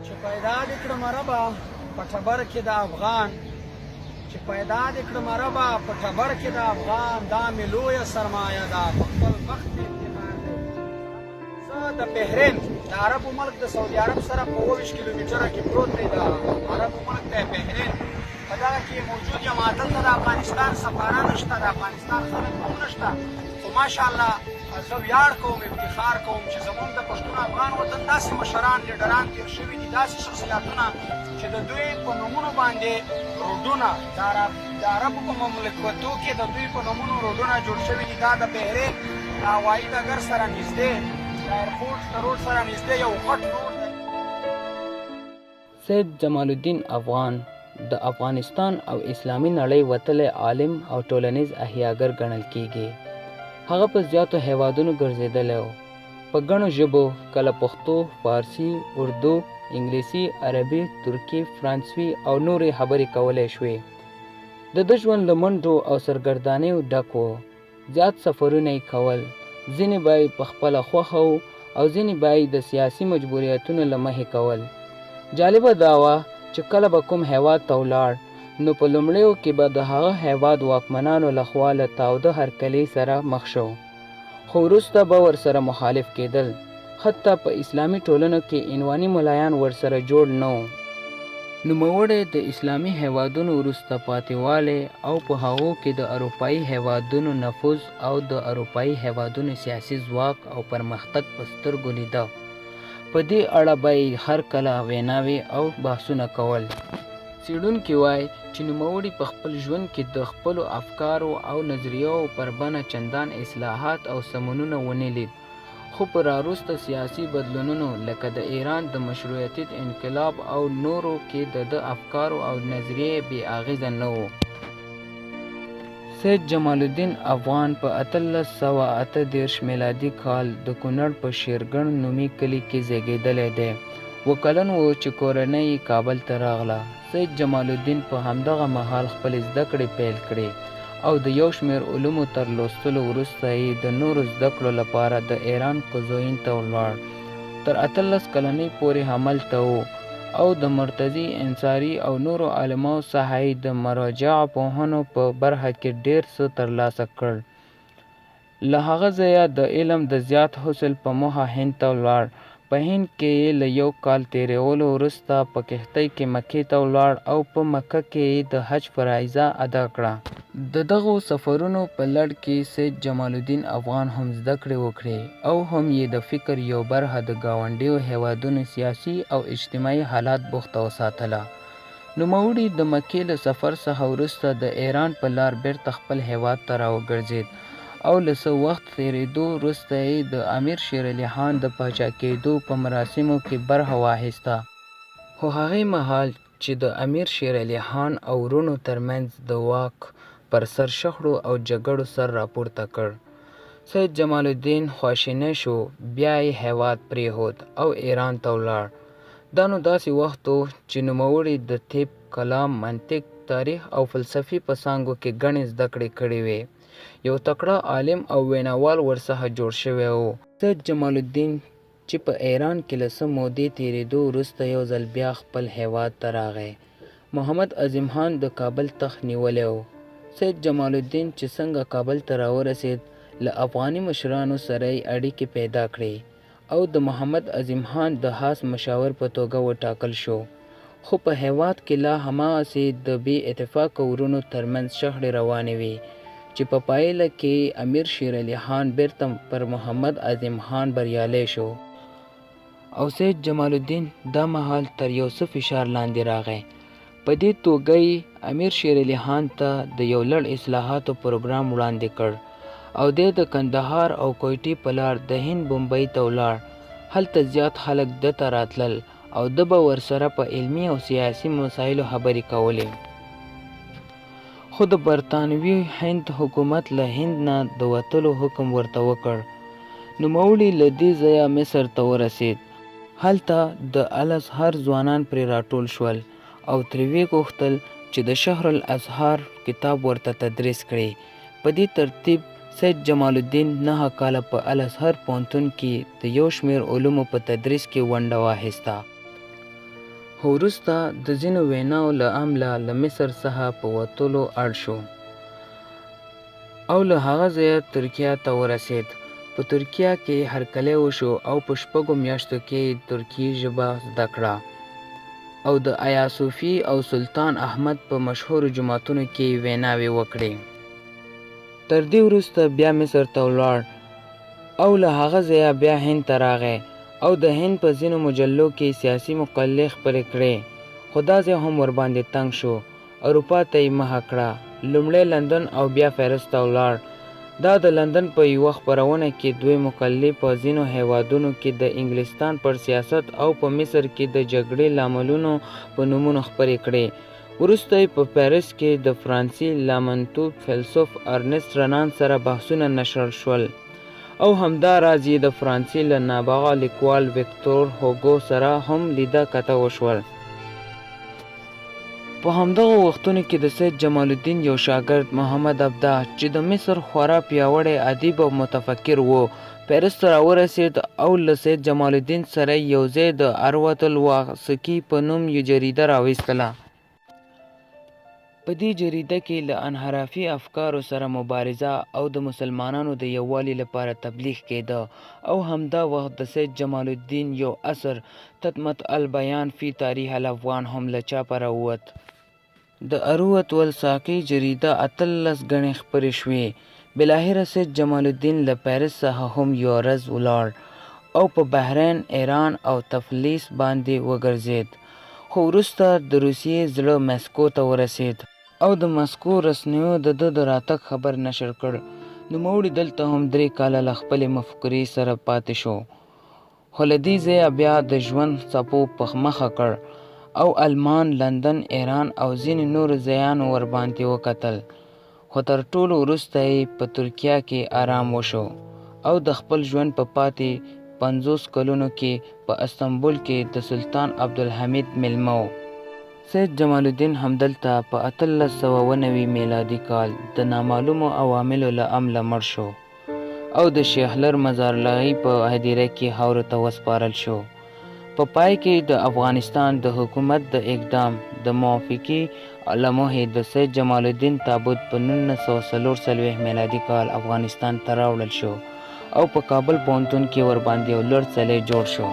چې پیدا دې کړم ربه په ټبر کې د افغان، چې پیدا دې کړم ربه په ټبر کې د افغان، دا مې لویه سرمایه ده، په خپل بخت مې افتخار دی. زه د بحرین د عربو ملک د سعودي عرب سره په 27 کیلومتره کې پروت دی، د عربو ملک دی بحرین، په دغه کې موجود یم. دلته د افغانستان سفاره نشته، د افغانستان خلک هم نشته، خو ماشاءالله زه ویاړ کوم، افتخار کوم چې زمونږ د پښتون افغان وطن داسې مشران لیډران تېر شوي دي، داسې شخصیتونه چې د دوی په نومونو باندې روډونه د عربو په مملکتو کې د دوی په نومونو روډونه جوړ شوي دي. دا د بحرین د هوایي ډګر سره نږدې، د ایرپورټ د روډ سره نږدې یو غټ روډ دی. سید جمال الدین افغان د افغانستان او اسلامي نړۍ وتلی عالم او ټولنیز احیاګر ګڼل کیږي. هغه په زیاتو هیوادونو ګرځېدلی و، په ګڼو ژبو کله پښتو، فارسي، اردو، انګلیسي، عربي، ترکي، فرانسوي او نورې خبرې کولی شوې. د ده ژوند له منډو او سرګردانیو ډک و. زیات سفرونه یې کول، ځینې به یې په خپله خوښه وو او ځینې به یې د سیاسي مجبوریتونو له مخې کول. جالبه دا وه چې کله به کوم هیواد ته ولاړ نو په لومړیو کې به د هغه هیواد واکمنانو له خوا له تاوده هرکلي سره مخ شو، خو وروسته به ورسره مخالف کېدل. حتی په اسلامي ټولنو کې عنواني ملایان ورسره جوړ نه وو. نوموړی د اسلامي هیوادونو وروسته پاتېوالی او په هغو کې د اروپایي هیوادونو نفوذ او د اروپایي هیوادونو سیاسي ځواک او پرمختګ په سترګو لیده. په دې اړه به یې هر کله ویناوې او بحثونه کول. څېړونکي وایي چې نوموړي په خپل ژوند کې د خپلو افکارو او نظریو پر بڼه چندان اصلاحات او سمونونه ونه لید، خو په راوروسته سیاسي بدلونونو لکه د ایران د مشروطیت انقلاب او نورو کې د ده افکارو او نظریې بې اغېزه نه وو. سید جمال الدین افغان په 1838 میلادي کال د کونړ په شیرګڼ نومي کلي کې زیږېدلی دی. اوه کلن و چې کورنۍ یې کابل ته راغله. سید جمال الدین په همدغه مهال خپلې زده کړې پیل کړې او د یو شمېر علومو تر لوستلو وروسته یې د نورو زده کړو لپاره د ایران قزوین ته ولاړ. تر 18 کلنۍ پورې هملته و او د مرتضی انصاري او نورو علماو څخه یې د مراجع پوهنو په برخه کې ډېر څه ترلاسه کړل. له هغه ځایه د علم د زیات حصول په موخه هند ته ولاړ. په هند کې یې له یو کال تېرولو وروسته په کښتۍ کې مکې ته ولاړ او په مکه کې یې د حج فریضه ادا کړه. د دغو سفرونو په لړ کې سید جمال الدین افغان هم زده کړې وکړې او هم یې د فکر یو برخه د ګاونډیو هیوادونو سیاسي او اجتماعي حالات بوخته وساتله. نوموړي د مکې له سفر څخه وروسته د ایران په لار بیرته خپل هیواد ته راوګرځید او له څه وخت تېرېدو وروسته یې د امیر شیرعلي خان د پاچا کېدو په مراسمو کې برخه واخیسته. خو هغې مهال چې د امیر شیرعلي خان او وروڼو ترمنځ د واک پر سر شخړو او جګړو سر راپورته کړ، سید جمال الدین خواشینی شو، بیا یې هیواد پرېښود او ایران ته ولاړ. دا نو داسې وخت و چې نوموړي د طب، کلام، منطق، تاریخ او فلسفې په څانګو کې ګڼې زده کړې کړې وې. یو تکړه عالم او ویناوال ورڅخه جوړ شوی و. سید جمال الدین چې په ایران کې له څه مودې تېرېدو وروسته یو ځل بیا خپل هیواد ته راغی، محمد عظیم خان د کابل تخت نیولی و. سید جمال الدین چې څنګه کابل ته راورسېد، له افغاني مشرانو سره یې اړیکې پیدا کړې او د محمد عظیم خان د خاص مشاور په توګه وټاکل شو. خو په هیواد کې لا هماغسې د بې اتفاقه وروڼو ترمنځ شخړې روانې وې چې په پایله کې امیر شیرعلي خان بیرته پر محمد عظیم خان بریالی شو او سید جمال الدین دا مهال تر یو څه فشار لاندې راغی. په دې توګه یې امیر شیرعلي خان ته د یو لړ اصلاحاتو پروګرام وړاندې کړ او دی د کندهار او کویټې په لار د هند بمبئی ته ولاړ. هلته زیات خلک ده ته راتلل او ده به ورسره په علمي او سیاسي مسایلو خبرې کولې. خو د برتانوي هند حکومت له هند نه د وتلو حکم ورته وکړ. نوموړي له دې ځایه مصر ته ورسېد. هلته د الازهر ځوانان پرې راټول شول او ترې ویې غوښتل چې د شهر الازهار کتاب ورته تدریس کړي. په دې ترتیب سید جمال الدین 9 کاله په الازهر پوهنتون کې د یو شمېر علومو په تدریس کې ونډه واخیسته. خو وروسته د ځینو ویناو له امله له مصر څخه په وتلو اړ شو او له هغه ځایه ترکیه ته ورسېد. په ترکیه کې هرکلی وشو او په شپږو میاشتو کې یې ترکي ژبه زده کړه او د ایاصوفیې او سلطان احمد په مشهورو جوماتونو کې یې ویناوې وکړې. تر دې وروسته بیا مصر ته ولاړ او له هغه ځایه بیا هند ته راغی او د هند په ځینو مجلو کې یې سیاسي مقالې خپرې کړې، خو دا ځای هم ورباندې تنګ شو، اروپا ته یې مخه کړه، لومړی لندن او بیا فارس ته ولاړ. دا د لندن په یوه خپرونه کې دوې مقالې په ځینو هیوادونو کې د انګلستان پر سیاست او په مصر کې د جګړې لاملونو په نومونو خپرې کړې. وروسته یې په پاریس کې د فرانسي لامنتوب فیلسوف ارنست رنان سره بحثونه نشر شول او همدا راز یې د فرانسې له نابغه لیکوال ویکتور هوګو سره هم لیده کته وشول. په همدغو وختونو کې د سید جمال الدین یو شاګرد محمد عبده چې د مصر خورا پیاوړی ادیب او متفکر و، پاریس ته راورسېد او له سید جمال الدین سره یې یو ځای د عروة الواثقي په نوم یو جریده راویستله. په دې جریده کې له انحرافي افکارو سره مبارزه او د مسلمانانو د یووالي لپاره تبلیغ کېده او همدا وخت د سید جمال الدین یو اثر تتمة البیان فی تاریخ الافغان هم له چاپه راووت. د عروة الساقي جریده 18 ګڼې خپرې شوې. بالاخره سید جمال الدین له پاریس څخه هم یوه ورځ ولاړ او په بحرین، ایران او تفلیس باندې وګرځېد، خو وروسته د روسیې زړه مسکو ته ورسېد. او د مسکو رسنیو د ده د راتګ خبر نشر کړ. نوموړي دلته هم درې کاله له خپلې مفکورې سره پاتې شو، خو له دې ځایه بیا د ژوند څپو په مخه کړ او المان، لندن، ایران او ځینې نورو ځایانو ورباندې وکتل، خو تر ټولو وروسته یې په ترکیه کې ارام وشو او د خپل ژوند په پاتې 50 کلونو کې په استنبول کې د سلطان عبدالحمید مېلمه و. سید جمال الدین همدلته په 1890 میلادي کال د نامعلومو عواملو له امله مړ شو او د شیخلر مزارلغي په هدیره کې خاورو ته وسپارل شو. په پای کې د افغانستان د حکومت د اقدام د موافقې له مخې د سید جمال الدین تابوت په 1944 میلادي کال افغانستان ته راوړل شو او په کابل پوهنتون کې ورباندې یو لوړ څلی جوړ شو.